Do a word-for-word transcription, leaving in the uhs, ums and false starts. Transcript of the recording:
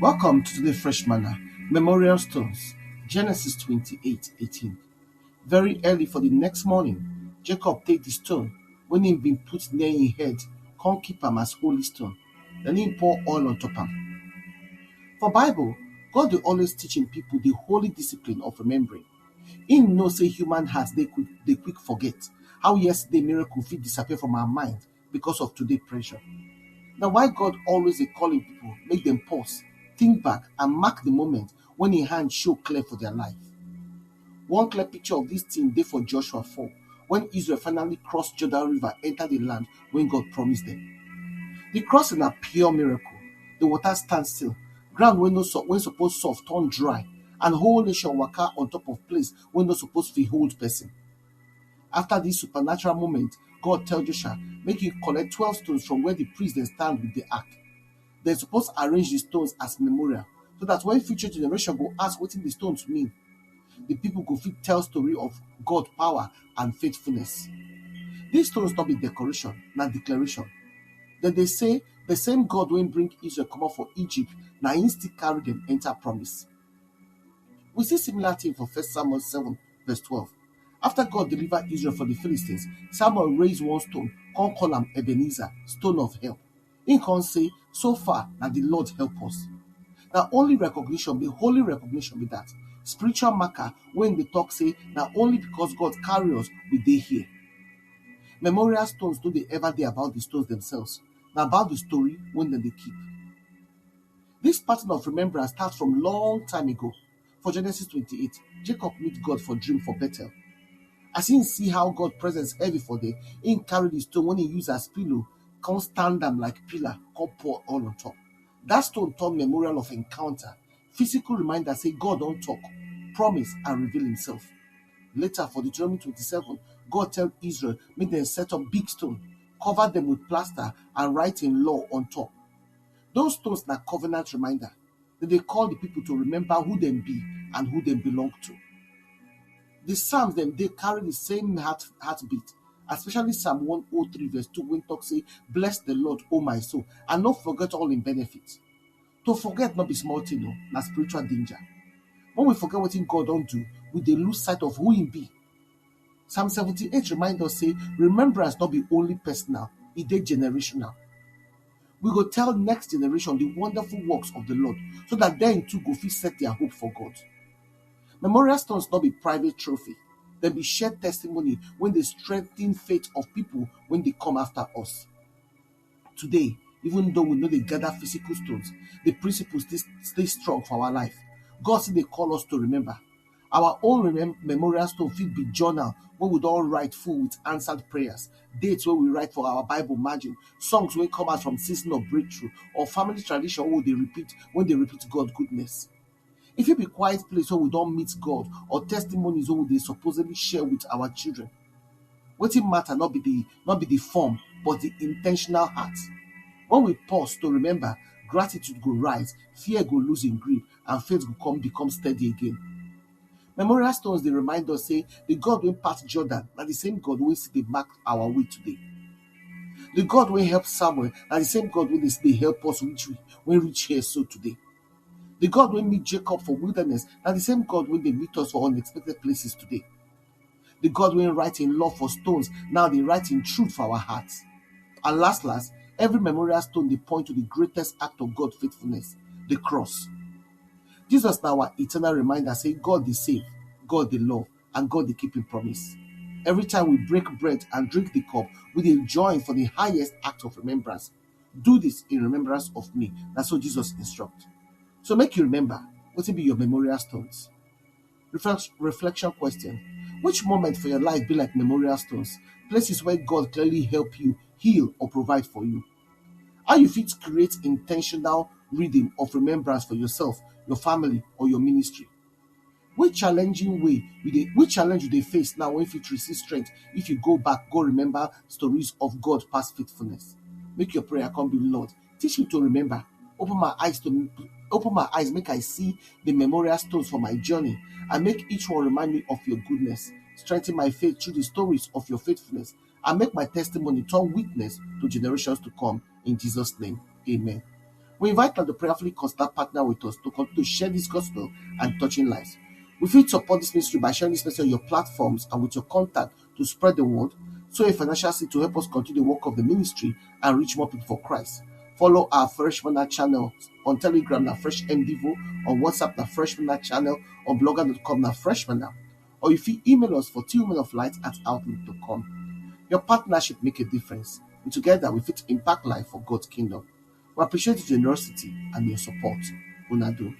Welcome to today Fresh Manna, Memorial Stones, Genesis twenty-eight eighteen. Very early for the next morning, Jacob take the stone when him been put near him head, come keep am as holy stone. Then him pour oil on top am. For Bible, God dey always teaching people the holy discipline of remembering. Him know say human heart dey quick dey quick forget. How yesterday miracle fit disappear from our mind because of today pressure. Na why God always dey calling people make dem pause, think back, and mark the moment when him hand show clear for their life. One clear picture of this thing dey for Joshua four, when Israel finally cross Jordan River, enter the land when God promised them. The crossing na pure miracle. The water stand still, ground wey no so wey suppose soft turn dry, and whole nation waka on top of place wey no suppose fit hold person. After this supernatural moment, God tell Joshua make he collect twelve stones from where the priest dem stand with the ark. Dem suppose arrange the stones as memorial, so that when future generation go ask wetin the stones mean, the people go fit tell story of God power and faithfulness. These stones no be decoration, na declaration. Dem dey say the same God wey bring Israel comot for Egypt, na him still carry dem enter promise. We see similar thing for First Samuel seven verse twelve. After God deliver Israel from the Philistines, Samuel raise one stone, come call am Ebenezer, stone of help. He come say, so far na the Lord help us. Na only recognition be holy recognition be that. Spiritual marker when dey talk say na only because God carry us we dey here. Memorial stones no dey ever dey about the stones themselves. Na about the story when dem dey keep. This pattern of remembrance start from long time ago. For Genesis twenty-eight, Jacob meet God for dream for Bethel. As he see how God presence heavy for there, he carry the stone when he use as pillow, come stand am like pillar, come pour all on top. That stone turn memorial of encounter, physical reminder say God don talk, promise and reveal himself. Later for Deuteronomy twenty-seven, God tell Israel make dem set up big stone, cover them with plaster and write in law on top. Those stones na covenant reminder. Dem dey call the people to remember who dem be and who dem belong to. The Psalms dem dey carry the same heart heartbeat, especially Psalm one oh three verse two wey talk say, bless the Lord, O my soul, and no forget all him benefits. To forget no be small thing o, na spiritual danger. When we forget wetin God don do, we dey lose sight of who him be. Psalm seventy-eight remind us say remembrance no be only personal, e dey generational. We go tell next generation the wonderful works of the Lord, so that dem too go fit set their hope for God. Memorial stones no be private trophy, dem be shared testimony wey dey strengthen faith of people wey dey come after us. Today, even though we no dey gather physical stones, the principles still stay strong for our life. God still dey call us to remember. Our own remem- memorial stone fit be journal wey we don write full with answered prayers, dates wey we write for our Bible margin, songs wey come out from season of breakthrough, or family tradition wey dey repeat wey dey repeat God goodness. E fit be quiet place wey we don meet God, or testimonies wey we dey supposedly share with our children. Wetin matter no be the no be the form, but the intentional heart. When we pause to remember, gratitude go rise, fear go lose im grip, and faith go come become steady again. Memorial stones dey remind us say the God wey pass Jordan na the same God wey still dey mark our way today. The God wey help Samuel na the same God wey dey still dey help us reach we wey reach here so today. The God wey meet Jacob for wilderness na the same God wey dey meet us for unexpected places today. The God wey write im love for stones now dey write im truth for our hearts. And last last, every memorial stone dey point to the greatest act of God faithfulness, the cross. Jesus na our eternal reminder say God dey save, God dey love, and God dey keep im promise. Every time we break bread and drink the cup, we dey join for the highest act of remembrance. Do this in remembrance of me. Na so Jesus instruct. So make you remember, wetin be your memorial stones? Reflect, reflection question. Which moment for your life be like memorial stones? Places where God clearly help you, heal, or provide for you. How you fit create intentional reading of remembrance for yourself, your family, or your ministry? Which challenging way you dey which challenge you dey face now wey fit receive strength if you go back go remember stories of God past faithfulness? Make your prayer come be, Lord, teach me to remember. Open my eyes to open my eyes, make I see the memorial stones for my journey, and make each one remind me of your goodness. Strengthen my faith through the stories of your faithfulness, and make my testimony turn witness to generations to come. In Jesus' name, amen. We invite una to prayerfully consider partner with us to continue to share this gospel and touching lives. We fit support this ministry by sharing this message on your platforms and with your contact to spread the word, so a financial seed to help us continue the work of the ministry and reach more people for Christ. Follow our Fresh Manna channel on Telegram na Fresh M Devo, on WhatsApp na Fresh Manna channel, on blogger dot com na Fresh Manna. Or you fit email us for two women of light at outlook dot com. Your partnership make a difference, and together we fit impact life for God's kingdom. We appreciate your generosity and your support. Una do.